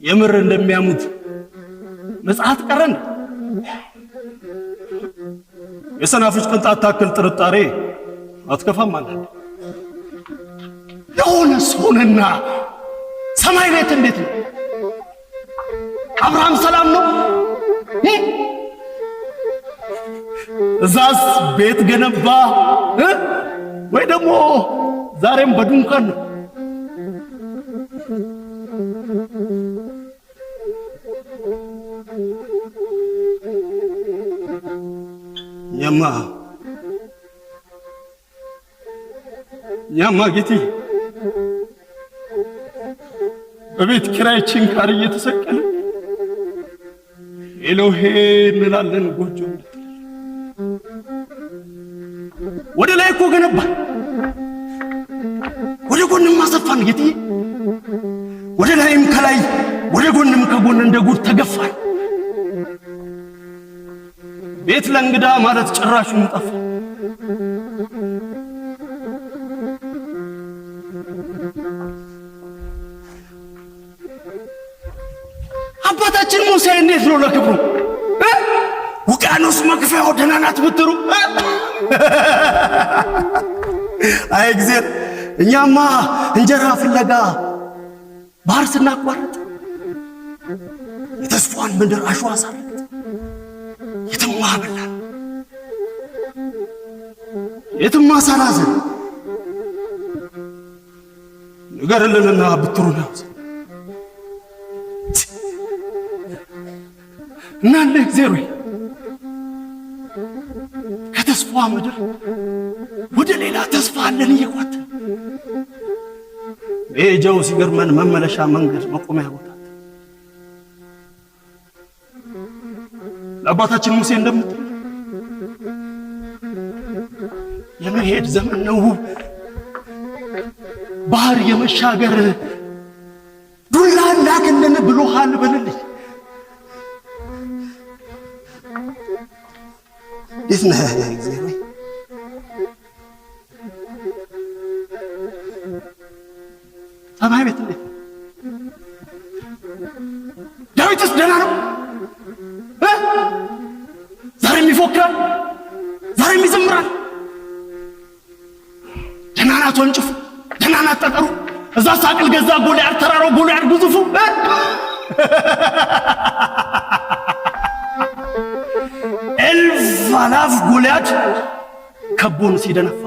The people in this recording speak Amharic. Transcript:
የምር እንደሚያሙት መጽሐፍ ቀረን። የሰናፍጭ ቅንጣት ታክል ጥርጣሬ አትከፋም አለ። የሆነ ሆነና ሰማይ ቤት እንዴት ነው? አብርሃም ሰላም ነው? እዛስ ቤት ገነባ ወይ ደግሞ ዛሬም በድንኳን ነው? እኛማ እኛማ ጌቴ በቤት ኪራይ ችንካር እየተሰቀለ ኤሎሄ እንላለን። ጎጆ ወደ ላይ እኮ ገነባ፣ ወደ ጎንም አሰፋን ጌትዬ። ወደ ላይም ከላይ ወደ ጎንም ከጎን እንደ ጉድ ተገፋን። ቤት ለእንግዳ ማለት ጭራሹን ጠፋ። አባታችን ሙሴ እንዴት ነው ለክብሩ ውቅያኖስ መክፈያው ደህና ናት ብትሩ። አይ እግዚአብሔር፣ እኛማ እንጀራ ፍለጋ ባህር ስናቋርጥ የተስፋዋን ምድር አሸዋ ሳረግጥ የትማ በላን የትማ ሳላዘን ንገርልንና ብትሩን ያውዘን እና እንደ እግዚአብሔር ከተስፋዋ ምድር ወደ ሌላ ተስፋ አለን እየኳትን መሄጃው ሲገርመን መመለሻ መንገድ መቆሚያ ቦታ ለአባታችን ሙሴ እንደምትል የመሄድ ዘመን ነው። ባህር የመሻገር ዱላ ላክልን ብሎሃል በልልኝ። እንዴት ነህ እግዚአብሔር? ሰማይ ቤት እንዴት ነው? ዳዊትስ ደህና ነው? ዛሬም ይፎክራል፣ ዛሬም ይዘምራል። ደህና ናት ወንጭፉ፣ ደህና ናት ጠጠሩ። እዛ ሳቅል ገዛ ጎልያድ ተራራው ጎልያድ ግዙፉ። እልፍ አላፍ ጎልያድ ከቦን ሲደነፋ